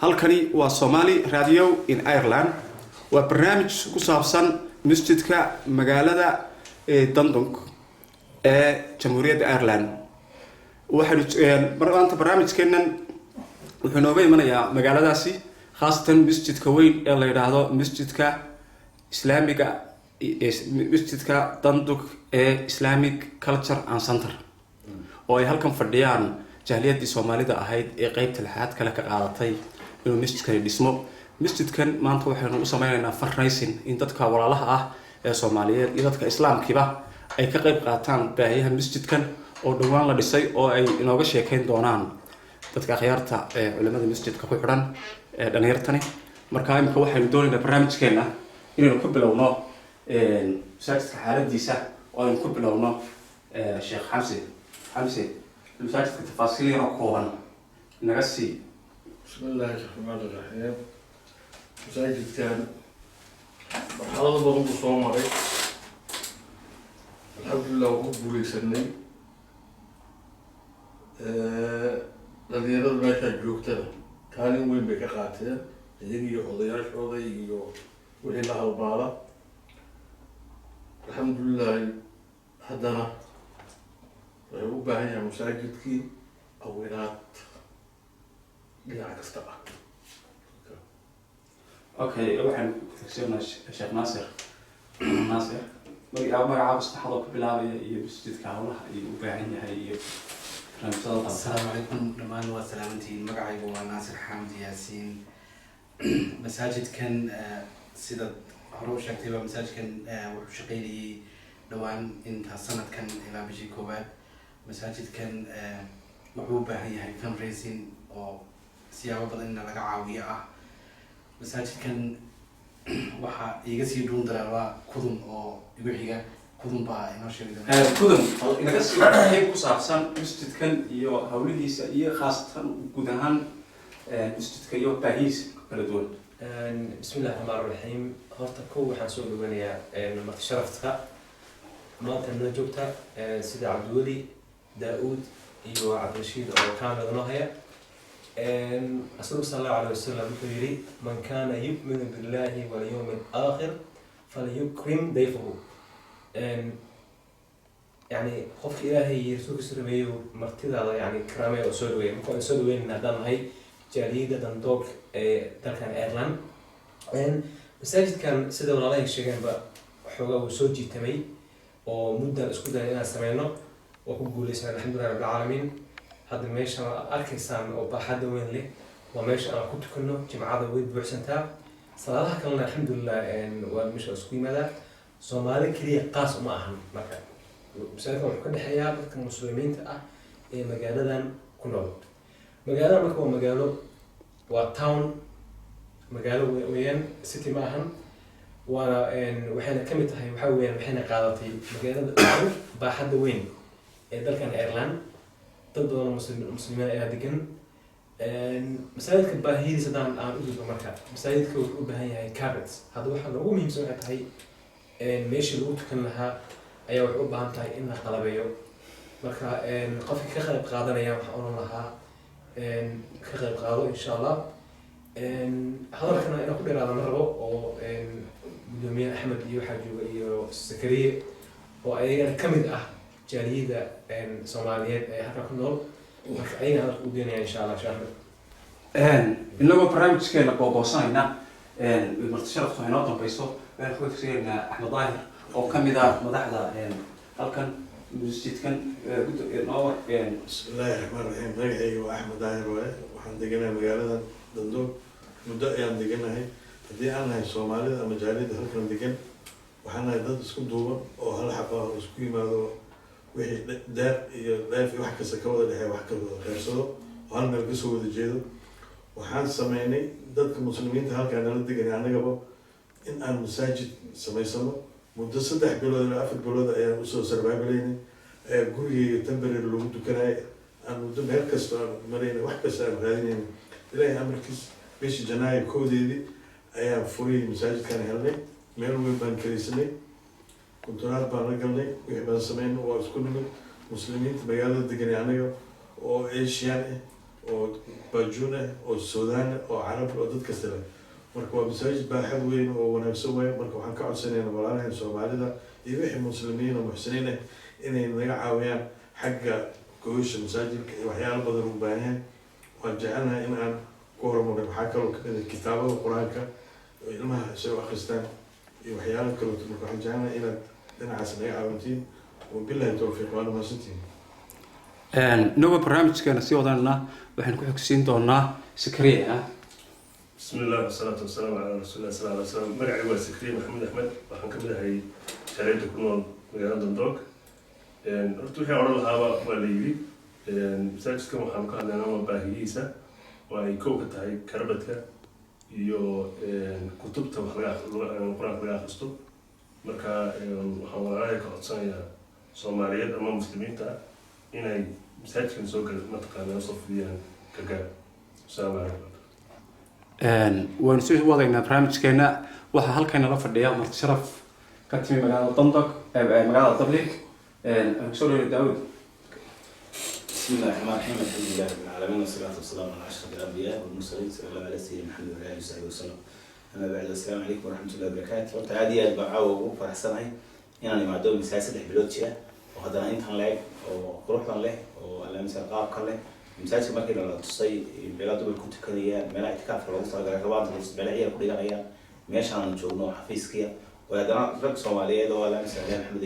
Halkani waa Somali Radio in Ireland. Waa barnaamij ku saabsan masjidka magaalada Dundalk ee Jamhuuriyadda Ireland. Waxaynu maanta barnaamijkeennan wuxuu inooga imanayaa magaaladaasi, khaasatan masjidka weyn ee la yidhaahdo masjidka Islaamiga, masjidka Dundalk ee Islamic Culture and Center, oo ay halkan fadhiyaan jahliyadii Soomaalida ahayd ee qeybta lixaad kale ka qaadatay inuu masjidkani dhismo. Masjidkan maanta waxaynu u sameynaynaa fundraising, in dadka walaalaha ah ee Soomaaliyeed iyo dadka Islaamkiiba ay ka qeyb qaataan baahiyaha masjidkan oo dhowaan la dhisay, oo ay inooga sheekeyn doonaan dadka akhyaarta ee culimada masjidka ku xidhan ee dhalinyartani. Marka imika waxaynu doonaynaa barnaamijkeena inaynu ku bilowno masaajidka xaaladiisa, oo aynu ku bilowno Sheekh Xamse. Xamse, masaajidka tafaasiil yaroo kooban naga sii. بسم الله الرحمن الرحيم. Masaajidkan marxalado badan buu soo maray. Alxamdulilah, waan ku guuleysanay. Dhalinyarada meeshaa joogtana kaalin weyn bay ka qaateen, iyaga iyo odayaashooda iyo wixii la halmaala. Alxamdulilahi, haddana waxay u baahan yahay masaajidkii awinaad dhinac kasta ah. Okay, waxaan ku tagsiinaa Sheekh Naasir. Naasir, magacaaba saddexaad oo ku bilaabaya iyo masjidka howlaha iyo u baahan yahay iyo barnaamijyada qabta. Asalaamu calaykum dhammaan, waa salaamantihiin. Magacaygu waa Naasir Xaamud Yaasiin. Masaajidkan, sidaad hore u sheegtay, waa masaajidkan wuxuu shaqeynayay dhowaan inta sanadkan ilaa bishii koowaad. Masaajidkan wuxuu u baahan yahay fundraising oo siyaabo badan in laga caawiyo ah. Masaajidkan waxaa iiga sii dhuun dareerwaa Kudun oo igu xiga. Kudun baa inoo sheegi doona. Kudun, inaga sii warbixin ku saabsan masjidkan iyo hawlihiisa, iyo khaasatan guud ahaan masjidka iyo baahihiisa kala duwan. Bismi illahi raxmaan raxiim. Horta kow waxaan soo dhaweynayaa marti sharafta maanta nala joogta, sida Cabdiweli Daa-uud iyo Cabdirashiid oo kaamida noo haya. Rasuulku sala Allahu alayh wasalam wuxuu yidhi: "Man kana yuminu billahi walyawmi alaakhir falyukrim dayfahu." Yani qofka Ilaahay iyo rasuulkiisa rumeeyo, martidaada yani karaamey oo soo dhaweeya. Marka waan soo dhaweynayna haddaan nahay jaaliyadda Dundalk ee dalkan Ireland. Masaajidkan, sida walaalahay sheegeenba, xoogaa wuu soo jiitamay oo muddan isku dayay inaan sameyno. Waa ku guuleysanay, alxamdulilah rabbilcaalamiin. Hadda meesha aad arkaysaan oo baaxadda weyn leh waa meesha aan ku tukano jimcada. Way buuxsantaa. Salaadaha kalena, alxamdulilah, waa meesha isku yimaadaa. Soomaali keliya qaas uma ahan. Marka masaajidkan wuxuu ka dhexeeyaa dadka Muslimiinta ah ee magaaladan ku nool. Magaaladan marka waa magaalo, waa town, magaalo weeyaan, city ma ahan. Waana waxayna kamid tahay, waxaa weeyaan, waxayna qaadatay magaalada ugu baaxadda weyn ee dalkan Ireland. Dad badan oo Muslimiin ayaa degan. Masaajidka baahidiisa haddaan aan u gudbo, marka masaajidka wuxuu u baahan yahay carpets. Hadda waxaa noogu muhiimsan waxay tahay meeshii lagu tukan lahaa ayaa waxay u baahan tahay in la qalabeeyo. Marka qofkii ka qayb qaadanaya waxaan oran lahaa ka qayb qaado, insha Allah. Hadalkana inaan ku dheeraada ma rabo, oo gudoomiye Axmed iyo waxaa jooga iyo Sakariye oo ayagana kamid ah jaaliyada Soomaaliyeed ee halkan ku nool. Marka ayagana hadalka u deynaya, insha Allah. Sheekh Axmed. Inagoo barnaamijkeena googoosanayna, marti sharaftu inoo dambeyso, waxaan ku sheegaynaa Axmed Daahir oo kamid ah madaxda halkan masjidkan noo. Bismi illaahi raxmaan raxiim. Magacayga waa Axmed Daahir waaye. Waxaan deganahay magaalada Dundalk, muddo ayaan deganahay. Haddii aan nahay Soomaalida ama jaaliyadda halkan degan, waxaan nahay dad isku duuban oo hal xaba ah oo isku yimaado, wixii deeq iyo dheef iyo wax kasta ka wada dhexeeya, wax ka wada qeybsado oo hal meel kasoo wada jeedo. Waxaan sameynay, dadka Muslimiinta halkaan nala deganay annagaba, in aan masaajid samaysano. Muddo 3 bilood ilaa 4 bilood ayaan usoo survive-laynay. Gurigeyga temporary lagu dukanayay, aan muddo meel kasta aan maraynay, wax kasta aan raadinayna. Ilaahay amarkiis, bishii Janaayo 1deedii ayaan furay masaajidkaan helnay. Meel weyn baan karaysanay, kunturaad baan la galnay, wixii baan sameynay, waa isku nimid muslimiinta magaalada deganay, anaga oo Asian ah. Oo Bajuun ah, oo Suudaan ah, oo Carab, oo dad kasta leh. Marka waa masaajid baaxad weyn oo wanaagsan weyn. Marka waxaan ka codsanaynaa walaalahan Soomaalida iyo wixii Muslimiin oo muxsiniin ah inay naga caawiyaan xagga gogosha masaajidka iyo waxyaalo badan u baahan yahay. Waan jecelnahay in aan ku horumarno. Waxaa kaloo kamid ah kitaabada Qur-aanka oo ilmaha say u akhristaan iyo waxyaalo kaleeto. Marka waxaan jecelnahay inaad dhinacaas naga caawintiin. Wabillahi towfiiq, waana mahadsantihiin. Inagoo barnaamijkeena sii wadanana, waxaan ku xogsiin doonaa Sakariya. بسم الله والصلاة والسلام على رسول الله صلى الله عليه وسلم. Magacay waa Sakriye Maxamed Axmed, waxaan ka mid ahay jaaliyadda ku nool magaalada Dundalk. Horta wixii odhan lahaaba waa la yidhi. Masaajidkan waxaan ka hadlaynaa waa baahiyihiisa, oo ay kow ka tahay carpetka iyo kutubta wax laga Qur-aanka laga akhristo. Marka waxaan walaalahay ka codsanayaa, Soomaaliyeed ama Muslimiinta ah, inay masaajidkan soo gal mataqaanaa usoo fidiyaan gargaar. Asalaamu calaykum. Waynu sii wadaynaa barnaamijkeena. Waxaa halkan nala fadhiya marti sharaf ka timi magaalada Dundalk, magaalada Dublin. Aan kusoo dhaweyna Daawud. بسم الله الرحمن الرحيم، الحمد لله رب العالمين، والصلاة والسلام على أشرف الأنبياء والمرسلين، صلى الله على سيدنا محمد وعلى آله وصحبه وسلم. أما بعد، السلام عليكم ورحمة الله وبركاته. Horta aad iyo aad baan caawa ugu faraxsanahay inaan imaado masaajid 3 bilood jira oo haddana intan leeg oo quruxdan leh oo allaamisa qaabka leh. Masaajidka markii la tusay, meelaha dumar ku tukanayaan, meelaha itikaafka loogu talagalay, rabaanta meelaha ciyaar ku dhiganayaan, meeshaan aan joogno oo xafiiskiya oo haddana rag Soomaaliyeed oo allaamisa Maxamed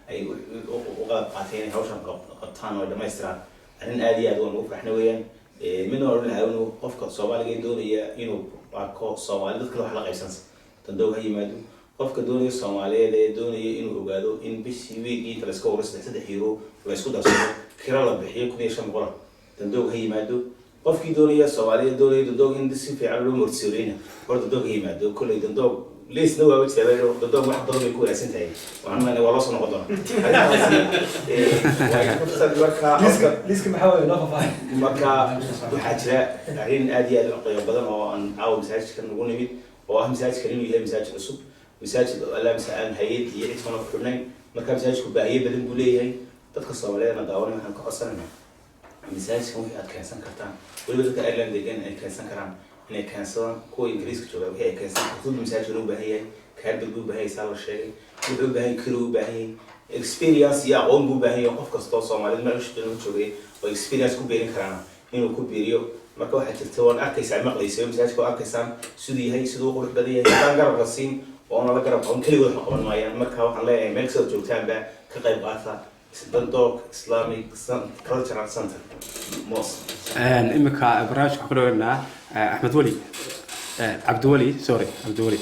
ay u qalab qaateen inay hawshan qabtaan oo ay dhamaystiraan, arrin aad iyo aad waan ugu farxna weeyaan. Midna waan odhan lahaa inuu qofka Soomaaliga ee doonaya inuu arko Soomaali dad kale wax la qaybsansa, Dundalk ha yimaado. Qofka doonaya Soomaaliyeed ee doonaya inuu ogaado in bishii wiigii inta layska waro 3 3 euro laysku darsado, kira la bixiyo 1500, Dundalk ha yimaado. Qofkii doonaya Soomaaliyeed doonaya Dundalk in si fiican loo mortisooreyna, hor Dundalk ha yimaado. Kolley Dundalk liisna waaba jiraa, Dundalk wax badan bay ku wanaagsan tahay. Waxaan maynaa waa loo soo noqon doonaa arrintaasi. Waa marka Liiska maxaa waaye? Noo faahfaahin. Marka waxaa jira arrin aad iyo aad u qiimo badan oo aan caawa masaajidkan ugu nimid, oo ah masaajidkan inuu yahay masaajid cusub, masaajid oo allaamisa aan hay'ad iyo cid kaloo ku xidhnayn. Marka masaajidku baahiyo badan buu leeyahay. Dadka Soomaaliyeedna daawanay waxaan ka codsanaynaa masaajidkan wixii aad keensan kartaan, weliba dadka Ireland degan ay keensan karaan inay keensadaan, kuwa Ingiriiska jooga wixii ay keensan. Kutub masaajidkan u baahan yahay, carpet buu u baahan yahay, saa la sheegay, wuxuu u baahan yahay kiro, u baahan yahay experience iyo aqoon buu u baahan yahay. Qof kastoo Soomaaliyeed meel shaqo joogay oo experience ku beerin karaana inuu ku biiriyo. Marka waxaa jirta, waan arkaysaa, maqlaysa, masaajidka waa arkaysaan siduu yahay, siduu u qurux badan yahay. Haddaan garab la siin oo la garab qaban, keligood wax qaban maayaan. Marka waxaan leeyahay meel kastoo joogtaanba ka qayb qaata Dundalk Islamic Cultural Center Mosque. Imika barnaamijka waxaan ku dhaweynaa Axmed Weli, Cabdiweli, sorry, Cabdiweli.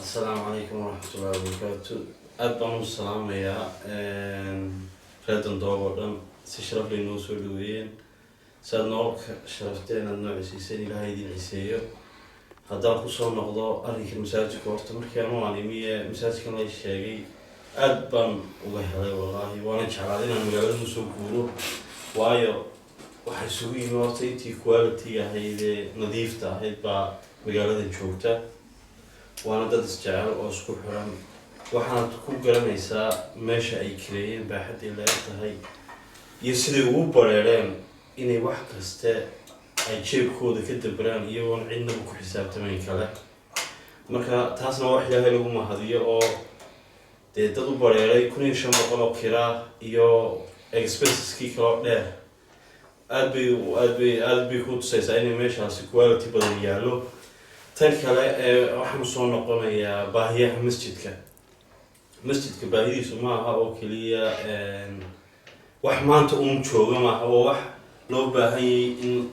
Asalaamu calaykum waraxmatullahi wabarakaatu. Aada baan u salaamayaa reer Dundalk oo dhan. Si sharaf lay noo soo dhaweeyeen, si aad noo sharafteen, aada noo cisiiseen, Ilaahay idin ciseeyo. Haddaan kusoo noqdo arrinka masaajidka, horta markii anu aan imiye masaajidkan lay sheegay, aada baan uga helay wallaahi, waana jeclaaday inaan magaalada usoo guuro, waayo waxaa isugu yimi horta intii quality ahayd ee nadiifta ahayd baa magaalada joogta, waana dad isjecel oo isku xiran. Waxaad ku garanaysaa meesha ay kareeyeen baaxaddii la eg tahay iyo siday ugu bareereen inay wax kaste ay jeebkooda ka daberaan iyagoon cidnaba ku xisaabtamayn kale. Marka taasna wax Ilaahay lagu mahadiyo oo dee dad u bareeray 1500 oo kiraa iyo expenseskii kaloo dheer, aad bay ku tusaysaa inay meeshaasi quality badan yaallo. Tan kale ee waxaan soo noqonayaa baahiyaha masjidka. Masjidka baahidiisu ma aha oo keliya wax maanta uun jooga maaha, waa wax loo baahan yahay in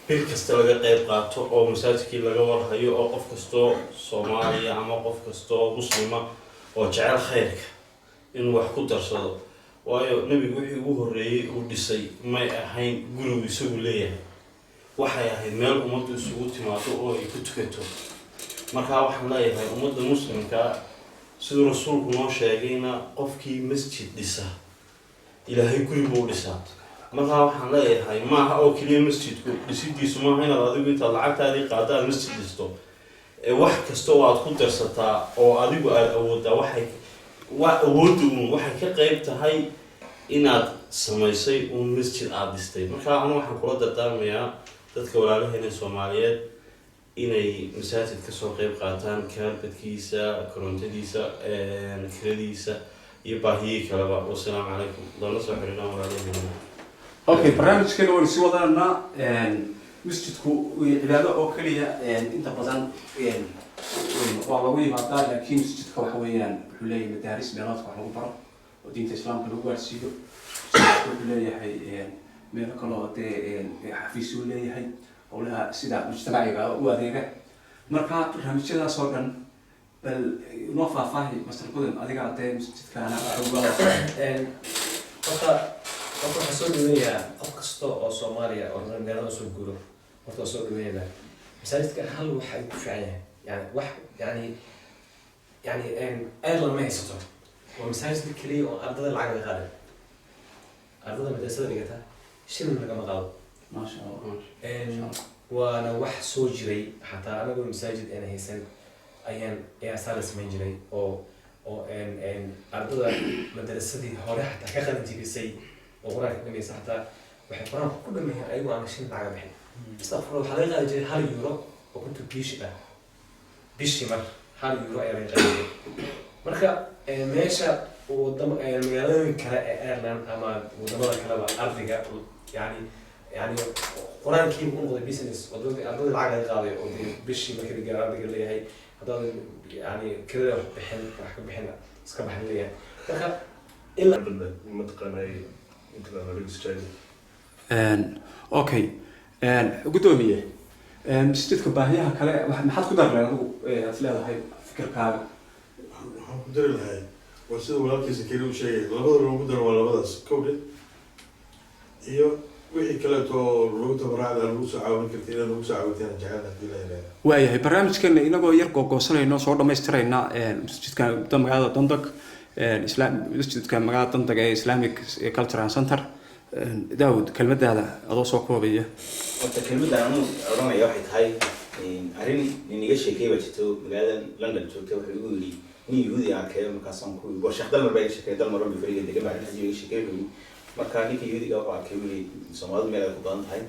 bil kasta laga qeyb qaato oo masaajidkii laga warhayo, oo qof kastoo Soomaaliya ama qof kastoo Muslima oo jecel khayrka inuu wax ku darsado. Waayo Nebigu wixii ugu horreeyey uu dhisay may ahayn gurigu isagu leeyahay, waxay ahayd meel ummaddu isugu timaado oo ay ku tukato. Markaa waxaan leeyahay ummadda Muslimka, siduu Rasuulku noo sheegayna, qofkii masjid dhisa Ilaahay guri buu dhisaa. Markaa waxaan leeyahay maaha oo keliya masjidku dhisidiisu maaha inaad adigu intaad lacagtaadii qaado aad masjid dhisto, ee wax kasta oo aad ku darsataa oo adigu aada awooddaa, waxay waa awoodda uun waxay ka qeyb tahay. Inaad samaysay uun masjid aada dhistay. Marka anu waxaan kula dardaarmayaa dadka walaalaheena Soomaaliyeed inay masaajid kasoo qeyb qaataan, carpetkiisa, korontadiisa, kiradiisa iyo baahiyihii kaleba. Wasalaamu calaykum. Doona soo xidhiidhaan walaalaheena. Okay, barnaamijkeena waynu sii wadananaa. Masjidku cibaado oo keliya inta badan waa lagu yimaadaa, laakiin masjidka waxa weeyaan wuxuu leeyahay madaaris, meeloodka wax lagu baro oo diinta Islaamka lagu gaarsiiyo. Masjidku wuxuu leeyahay meelo kaloo dee xafiisyuu leeyahay, howlaha sida mujtamaciga u adeega. Marka barnaamijyadaas oo dhan bal noo faahfaahi, Master Gudun, adiga dee masjidkaana. Horta waxaan soo dhaweynayaa qof kasta oo Soomaaliya oo magaalada soo guuro. Horta waa soo dhaweynayna. Masaajidka hal waxa ay ku fiican yahay, yani wax yani Ireland ma haysato, waa masaajidka keliya oo ardada lacag laga qaadin. Ardada madrasada dhigata shilin lagama qaado. Maasha Allah. Waana wax soo jiray, xataa anagoo masaajid aan haysan ayaan ayaa saa la samayn jiray, oo ardada madrasadii hore xataa ka qalin jibisay oo Qur-aanka dhamaysa, xataa waxay Qur-aanka ku dhameeyeen ayagoo aan shilin lacaga bixin. Astaqfurullah, waxaa laga qaadi jiray €1 oo contribution ah bishii. Mar €1 ayaa laga qaadi jiray. Marka meesha wadamo magaalooyin kale ee Ireland ama wadamada kaleba ardayga yani Qur-aankiiba u noqday business, oo dadka ardada lacag laga qaaday, oo dee bishii markii la gaaro ardayga leeyahay haddaadan yani kirada wax bixin, wax ka bixin, iska baxin leeyahay. Marka ilaa mataqaanay inta laga soo. Okay, guddoomiye, masjidka baahiyaha kale maxaad ku dari lahayd adigu aad leedahay fikirkaaga? Waxaan ku dari lahay waa sida walaalkiisa keli u sheegay, labada loogu daro waa labadaas kowdhe iyo wixii kaleeto oo lagu tabaracda lagu soo caawin karta, inaad lagu soo caawintaan jecel hadii la yidhahdo. Waayahay, barnaamijkeena inagoo yar googoosanayno, soo dhamaystirayna, masjidka magaalada Dundalk, islam masjidka magaalada Dundalk ee Islamic Cultural Center. Daawud, kelmadaada adoo soo koobaya. Horta kelmaddan anuu odhanaya waxay tahay arrin nin iga sheekay baa jirto, magaalada London joogta. Wuxuu igu yidhi nin Yuhuudi arkay, markaasaan ku waa Sheekh Dalmar baa iga sheekay, Dalmar oo fariga degan baa arrintaas iga sheekay. Wuxuu yidhi marka ninka Yuhuudiga wuxuu arkay, wuu yidhi, Soomaalidu meel ay ku badan tahay.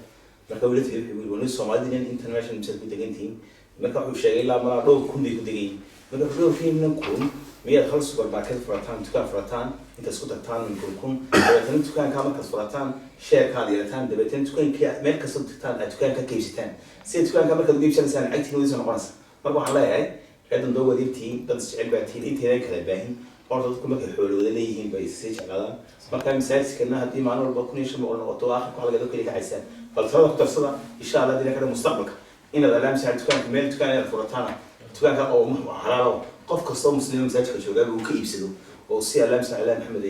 Marka wuu la tegay, wuxuu yidhi, wani Soomaalida intan meeshan misaad ku degan tihiin? Marka wuxuu sheegay ilaa malaa dhowr kun bay ku degan yihiin. Marka dhowrkiina kun miyaad hal supermarket furataan, dukaan furataan, intaad isku tagtaan min kun kun, dabeetana dukaankaa markaad furataan sheerkaad yeelataan, dabeetana dukaanka meel kastoo tagtaan aad dukaan ka iibsataan, sida dukaanka markaad uga iibsanaysaan lacagtiin wadisa noqonaysa. Marka waxaan leeyahay reer Dundalk waad tihiin, dad isjecel baa tihiin, intaydan kala baahin. Horta dadku markay xoolooda leeyihiin bay sii jeclaadaan. Marka masaajidkana haddii maalin walba 1500 noqoto, aakhirka waxa laga keli kacaysaan. Bal talada ku darsada, insha Allah, dina kada mustaqbalka inaad alaamsaha dukaanka, meel dukaan inaad furataana, dukaanka oo xalaalo qof kastoo Muslima masaajidka joogaaba uu ka iibsado, oo si alaamsa ala Maxamed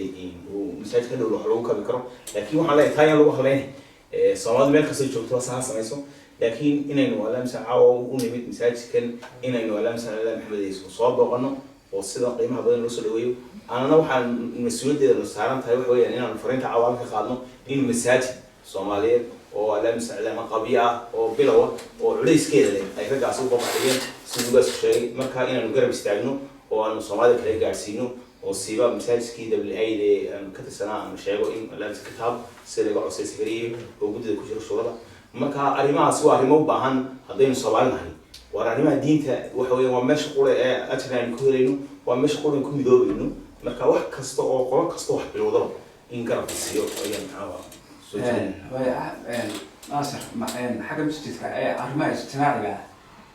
uu masaajidka dhow wax lagu kabi karo. Laakiin waxaan leeyahay taa yaan lagu haleyn. Soomaalidu meel kastoo joogto waa saha samayso, laakiin inaynu alaamsa caawa u nimid masaajidkan, inaynu alaamsa ala Maxamed soo booqano oo sida qiimaha badan loo soo dhaweeyo. Anana waxaan mas-uuliyaddeeda saaran tahay waxa weeyaan inaanu fariinta caawa ka qaadno in masaajid Soomaaliyeed oo alaamsa ama qabyo ah oo bilowa oo culayskeeda leh ay raggaas u babacdhigeen, siduu ugaas sheegay. Marka inaanu garab istaagno oo aanu Soomaalida kale gaadhsiino, oo siiba masaajidkii W A de aan ka tirsanaa aan sheego in alaamsa kitaab sida laga codsay Sakariye oo guddida ku jiro shuurada. Marka arrimahaas waa arrimo u baahan haddaynu Soomaali nahay. Waar arrimaha diinta waxa weya waa meesha qura ee ajarka aynu ku helayno, waa meesha qura ku midoobayno. Marka wax kasta oo qolo kasta wax bilowdaba in garab la siiyo ayaan maxaa soo jeedin. Naasir, xagga masjidka ee arrimaha ijtimaaciga ah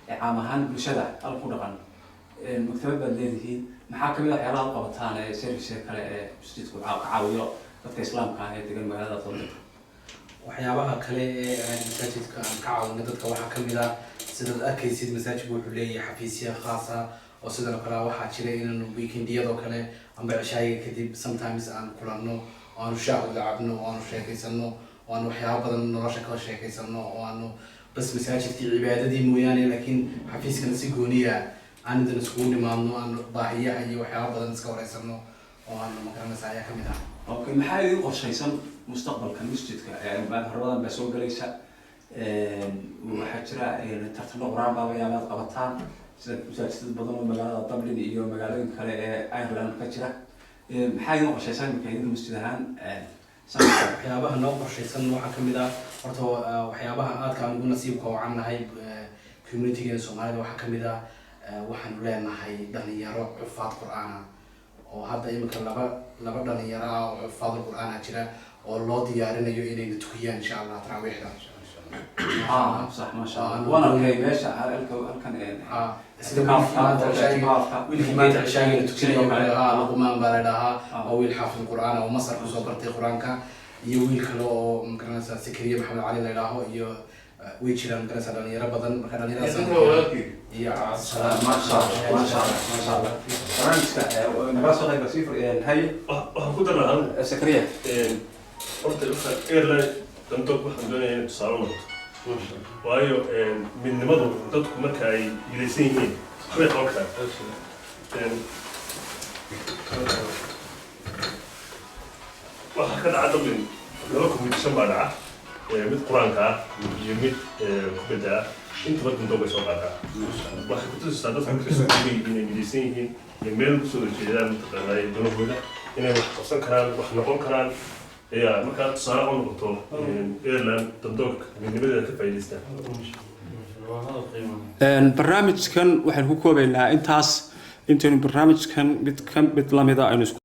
ee caam ahaan bulshada al ku dhaqan, maktabad baad leedihiin. Maxaa kamid ah waxyaalaha u qabataan ee service kale ee masjidku ka caawiyo dadka Islaamka ah ee degan magaalada Dundalk? Waxyaabaha kale ee aan masaajidka aan ka caawino dadka waxaa kamid ah, sidaad arkaysid, masaajidku wuxuu leeyahay xafiisya khaas ah oo sidan oo kale ah. Waxaa jira inaanu weekendiyadoo kale amba cishaayiga kadib sometimes aan kulanno oo aanu shaah wada cabno oo aanu sheekaysano oo aanu waxyaaba badan nolosha ka sheekaysano, oo aanu bas masaajidkii cibaadadii mooyaane, laakiin xafiiskana si gooniya aan intan iskugu nimaadno, aan baahiyaha iyo waxyaaba badan iska wareysano oo aanu magaranaysa ayaa kamid ah. Okay, maxaa idin qorshaysan mustaqbalka masjidka? Hormadan baa soo galaysa, waxaa jira tartano Qur-aan baa laga yaaba inaad qabataan, sida masaajidad badan oo magaalada Dublin iyo magaalooyin kale ee Ireland ka jira. Maxaa idin qorshaysan imika idin masjid ahaan sanadka? Waxyaabaha noo qorshaysan waxaa kamid ah horta waxyaabaha aadka aan ugu nasiibka wacan nahay communitygeena Soomaalida waxaa kamid ah waxaanu leenahay dhalinyaro xufaad Qur-aana oo hadda imika laba dhalinyaro ah oo xufaad Qur-aana jira oo loo diyaarinayo inayna tukiyaan, insha Allah, taraawiixda. Ah, sax, maasha Allah. Waan arkay meesha halkan Sida wiilkii maanta cishaagana tukinayo kale, Luqmaan baa la dhahaa. Waa wiil xaafid Qur-aan oo Masar kusoo bartay Qur-aanka, iyo wiil kale oo, magaranaysaa, Sakariya Maxamed Cali la idhaaho, iyo way jiraan, magaranaysaa, dhalinyaro badan. Marka dhalinyaradaas iyo Maasha Allah, maasha Allah, maasha Allah. Barnaamijka nagala soo qayb sii haye. Waxaan ku dar lahaa Sakariya. Horta waxa Ireland Dundalk waxaan doonayaa inay tusaale u noqoto, waayo midnimadu, dadku marka ay midaysan yihiin, waxbay qaban karaan. Waxaa ka dhaca Dublin laba competition baa dhaca, mid Qur-aanka ah iyo mid kubadda ah. Intaba Dundalk bay soo qaataa. Waxay ku tusisaa dadku markay isku duuban yihiin, inay midaysan yihiin iyo meel kusoo horjeedaan, mataqaanaa, danahooda inay wax qabsan karaan, wax noqon karaan ayaa markaa tusaale u noqoto Ireland Dundalk midnimadeeda ka faa'iidaysta. Barnaamijkan waxaynu ku koobaynaa intaas. Intaynu barnaamijkan mid ka mid lamida aynu isku